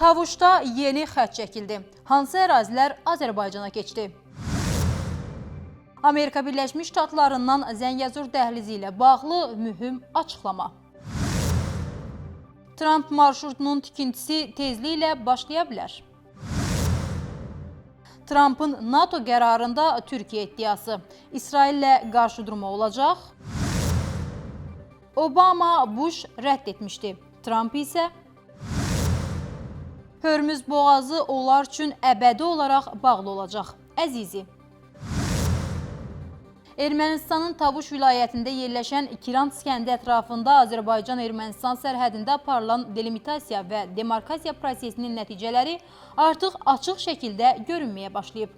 Tavuşda yeni xətt çəkildi. Hansı ərazilər Azərbaycana keçdi? Amerika Birləşmiş Ştatlarından Zəngəzur dəhlizi ilə bağlı mühüm açıqlama. Tramp marşrutunun tikintisi tezliklə başlaya bilər. Trampın NATO qərarında Türkiyə iddiası. İsraillə qarşıdurma olacaq. Obama Bush rədd etmişdi. Tramp isə Hörmüz boğazı onlar üçün əbədi olaraq bağlı olacaq. Əzizi. Ermənistanın Tavuş vilayətində yerləşən Kirants kəndi ətrafında Azərbaycan-Ermənistan sərhədində aparılan delimitasiya və demarkasiya prosesinin nəticələri artıq açıq şəkildə görünməyə başlayıb.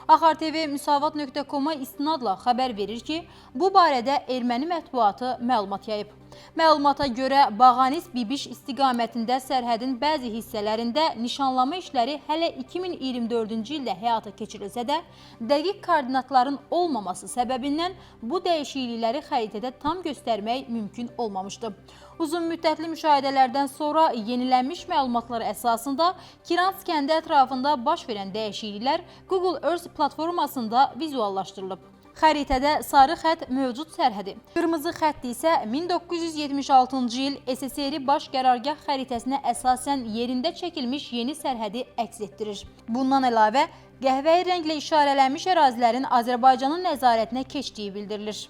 Axar TV müsavat.com-a istinadla xəbər verir ki, bu barədə erməni mətbuatı məlumat yayıb. Məlumata görə Bağanis Bibiş istiqamətində sərhədin bəzi hissələrində nişanlama işləri hələ 2024-cü ildə həyata keçirilsə də, dəqiq koordinatların olmaması səbəbindən bu dəyişiklikləri xəritədə tam göstərmək mümkün olmamışdı. Uzun müddətli müşahidələrdən sonra yenilənmiş məlumatlar əsasında Kirants kəndi ətrafında baş verən dəyişikliklər Google Earth platformasında vizuallaşdırılıb. Xəritədə sarı xətt mövcud sərhədi, qırmızı xətt isə 1976-cı il SSR baş qərargah xəritəsinə əsasən yerində çəkilmiş yeni sərhədi əks etdirir. Bundan əlavə, qəhvəyi rənglə işarələnmiş ərazilərin Azərbaycanın nəzarətinə keçdiyi bildirilir.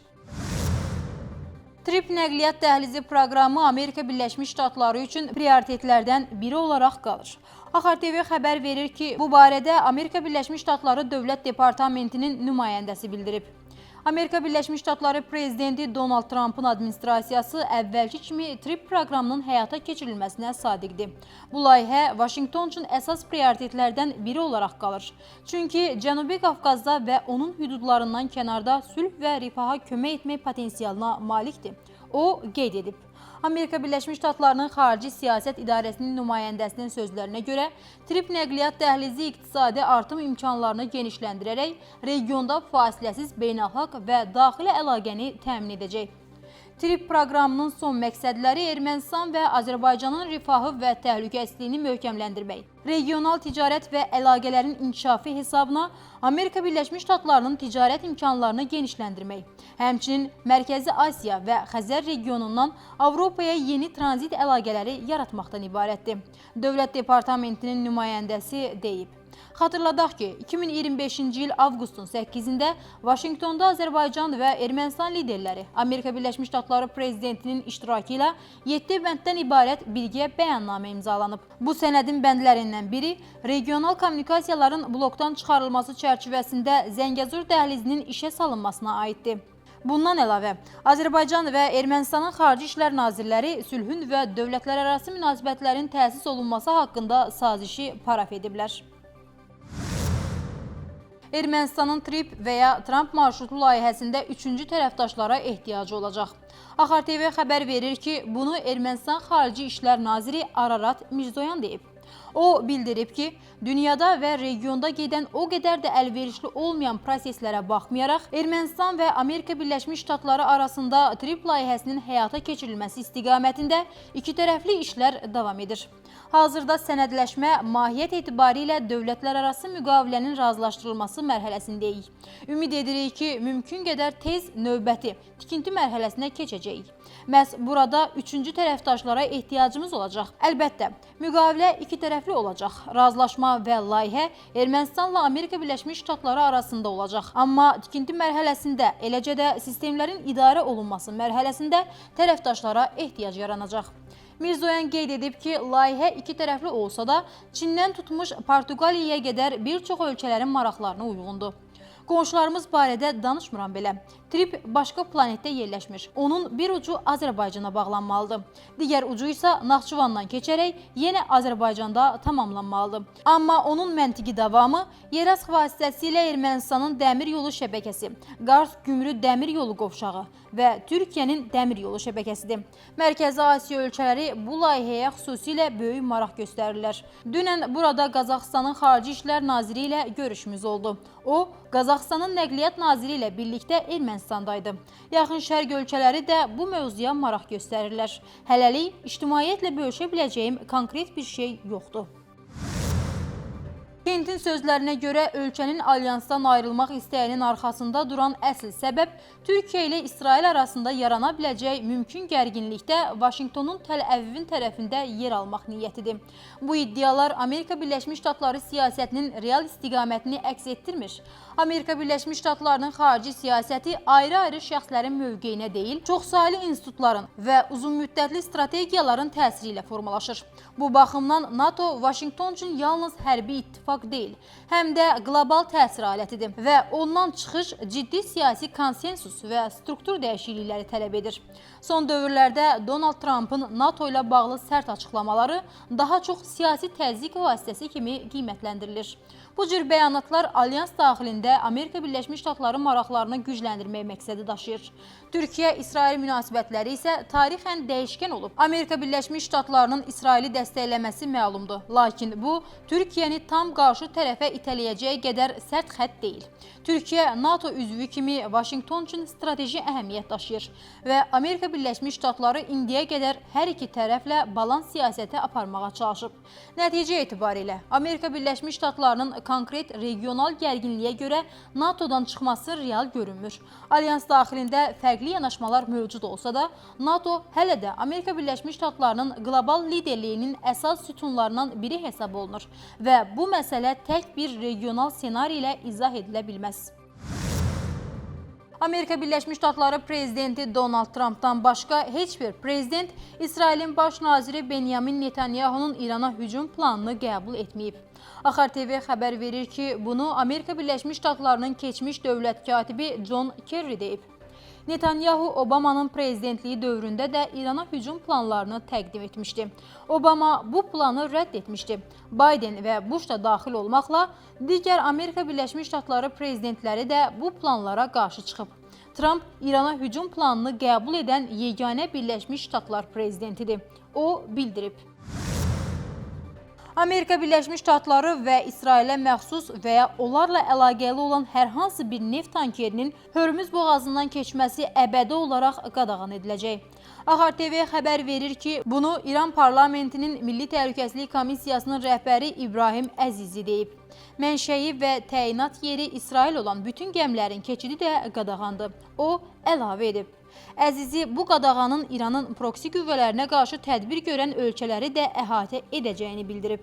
TRIPP nəqliyyat dəhlizi proqramı Amerika Birləşmiş Ştatları üçün prioritetlərdən biri olaraq qalır. Axar TV xəbər verir ki, bu barədə Amerika Birləşmiş Ştatları Dövlət Departamentinin nümayəndəsi bildirib. Amerika Birləşmiş Ştatları prezidenti Donald Trumpın administrasiyası əvvəlki kimi TRIPP proqramının həyata keçirilməsinə sadiqdir. Bu layihə Vaşinqton üçün əsas prioritetlərdən biri olaraq qalır. Çünki Cənubi Qafqazda və onun hüdudlarından kənarda sülh və rifaha kömək etmək potensialına malikdir. O qeyd edib. Amerika Birləşmiş Ştatlarının Xarici Siyasət İdarəsinin nümayəndəsinin sözlərinə görə, TRIPP nəqliyyat dəhlizi iqtisadi artım imkanlarını genişləndirərək regionda fasiləsiz beynəlxalq və daxili əlaqəni təmin edəcək. TRIPP proqramının son məqsədləri Ermənistan və Azərbaycanın rifahı və təhlükəsizliyini möhkəmləndirmək, regional ticarət və əlaqələrin inkişafı hesabına Amerika Birləşmiş Ştatlarının ticarət imkanlarını genişləndirmək, həmçinin Mərkəzi Asiya və Xəzər regionundan Avropaya yeni tranzit əlaqələri yaratmaqdan ibarətdir. Dövlət Departamentinin nümayəndəsi deyib. Xatırladaq ki, 2025-ci il avqustun 8-də Vaşinqtonda Azərbaycan və Ermənistan liderləri Amerika Birləşmiş Ştatları prezidentinin iştirakı ilə 7 bənddən ibarət birgə bəyannamə imzalanıb. Bu sənədin bəndlərindən biri regional kommunikasiyaların blokdan çıxarılması çərçivəsində Zəngəzur dəhlizinin işə salınmasına aiddir. Bundan əlavə, Azərbaycan və Ermənistanın Xarici İşlər Nazirləri sülhün və dövlətlərarası münasibətlərin təsis olunması haqqında sazişi paraf ediblər. Ermənistanın TRIPP və ya Tramp marşrutu layihəsində üçüncü tərəfdaşlara ehtiyacı olacaq. Axar TV xəbər verir ki, bunu Ermənistan Xarici İşlər Naziri Ararat Mirzoyan deyib. O bildirib ki, dünyada və regionda gedən o qədər də əlverişli olmayan proseslərə baxmayaraq, Ermənistan və Amerika Birləşmiş Ştatları arasında TRIPP layihəsinin həyata keçirilməsi istiqamətində ikitərəfli işlər davam edir. Hazırda sənədləşmə mahiyyət etibarilə dövlətlərarası müqavilənin razılaşdırılması mərhələsindəyik. Ümid edirik ki, mümkün qədər tez növbəti tikinti mərhələsinə keçəcəyik. Məhz burada üçüncü tərəfdaşlara ehtiyacımız olacaq. Əlbəttə, müqavilə iki tərəfli olacaq. Razılaşma və layihə Ermənistanla Amerika Birləşmiş Ştatları arasında olacaq. Amma tikinti mərhələsində, eləcə də sistemlərin idarə olunması mərhələsində tərəfdaşlara ehtiyac yaranacaq. Mirzoyan qeyd edib ki, layihə iki tərəfli olsa da, Çindən tutmuş Portuqaliyaya qədər bir çox ölkələrin maraqlarına uyğundur. Qonşularımız barədə danışmıram belə. TRIPP başqa planetdə yerləşmir. Onun bir ucu Azərbaycana bağlanmalıdır. Digər ucu isə Naxçıvandan keçərək yenə Azərbaycanda tamamlanmalıdır. Amma onun məntiqi davamı Yerask vasitəsilə Ermənistanın dəmir yolu şəbəkəsi, Qars-Gümrü dəmir yolu qovşağı və Türkiyənin dəmir yolu şəbəkəsidir. Mərkəzi Asiya ölkələri bu layihəyə xüsusilə böyük maraq göstərirlər. Dünən burada Qazaxıstanın Xarici İşlər Naziri ilə görüşümüz oldu. O, Qazaxıstanın Nəqliyyat Naziri ilə birlikdə Ermənistandaydı. Yaxın Şərq ölkələri də bu mövzuya maraq göstərirlər. Hələlik ictimaiyyətlə bölüşə biləcəyim konkret bir şey yoxdur. Kentin sözlərinə görə ölkənin alyansdan ayrılmaq istəyinin arxasında duran əsl səbəb Türkiyə ilə İsrail arasında yarana biləcək mümkün gərginlikdə Vaşinqtonun Təl-Əvivin tərəfində yer almaq niyyətidir. Bu iddialar Amerika Birləşmiş Ştatları siyasətinin real istiqamətini əks etdirmir. Amerika Birləşmiş Ştatlarının xarici siyasəti ayrı-ayrı şəxslərin mövqeyinə deyil, çoxsaylı institutların və uzunmüddətli strategiyaların təsiri ilə formalaşır. Bu baxımdan NATO Vaşinqton üçün yalnız hərbi ittifaq deyil, həm də qlobal təsir alətidir və ondan çıxış ciddi siyasi konsensus və struktur dəyişiklikləri tələb edir. Son dövrlərdə Donald Trampın NATO ilə bağlı sərt açıqlamaları daha çox siyasi təzyiq vasitəsi kimi qiymətləndirilir. Bu cür bəyanatlar alyans daxilində Amerika Birləşmiş Ştatları maraqlarını gücləndirmək məqsədi daşıyır. Türkiyə-İsrail münasibətləri isə tarixən dəyişkən olub. Amerika Birləşmiş Ştatlarının İsraili dəstəkləməsi məlumdur. Lakin bu, Türkiyəni tam qarşı tərəfə itələyəcəyi qədər sərt xətt deyil. Türkiyə NATO üzvü kimi Vaşinqton üçün strateji əhəmiyyət daşıyır və Amerika Birləşmiş Ştatları indiyə qədər hər iki tərəflə balans siyasəti aparmağa çalışıb. Nəticə etibarilə Amerika Birləşmiş Ştatlarının konkret regional gərginliyə görə NATO-dan çıxması real görünmür. Alyans daxilində fərqli yanaşmalar mövcud olsa da, NATO hələ də Amerika Birləşmiş Ştatlarının qlobal liderliyinin əsas sütunlarından biri hesab olunur və bu məsələ tək bir regional ssenari ilə izah edilə bilməz. Amerika Birləşmiş Ştatları prezidenti Donald Trampdan başqa heç bir prezident İsrailin baş naziri Benyamin Netanyahunun İrana hücum planını qəbul etməyib. Axar TV xəbər verir ki, bunu Amerika Birləşmiş Ştatlarının keçmiş dövlət katibi John Kerry deyib. Netanyahu Obamanın prezidentliyi dövründə də İrana hücum planlarını təqdim etmişdi. Obama bu planı rədd etmişdi. Biden və Bush da daxil olmaqla digər Amerika Birləşmiş Ştatları prezidentləri də bu planlara qarşı çıxıb. Tramp İrana hücum planını qəbul edən yeganə Birləşmiş Ştatlar prezidentidir. O bildirib. Amerika Birləşmiş Ştatları və İsrailə məxsus və ya onlarla əlaqəli olan hər hansı bir neft tankerinin Hörmüz boğazından keçməsi əbədi olaraq qadağan ediləcək. Axar TV xəbər verir ki, bunu İran parlamentinin Milli Təhlükəsizlik Komissiyasının rəhbəri İbrahim Əzizi deyib. Mənşəyi və təyinat yeri İsrail olan bütün gəmilərin keçidi də qadağandır. O əlavə edib. Əzizi bu qadağanın İranın proksi qüvvələrinə qarşı tədbir görən ölkələri də əhatə edəcəyini bildirib.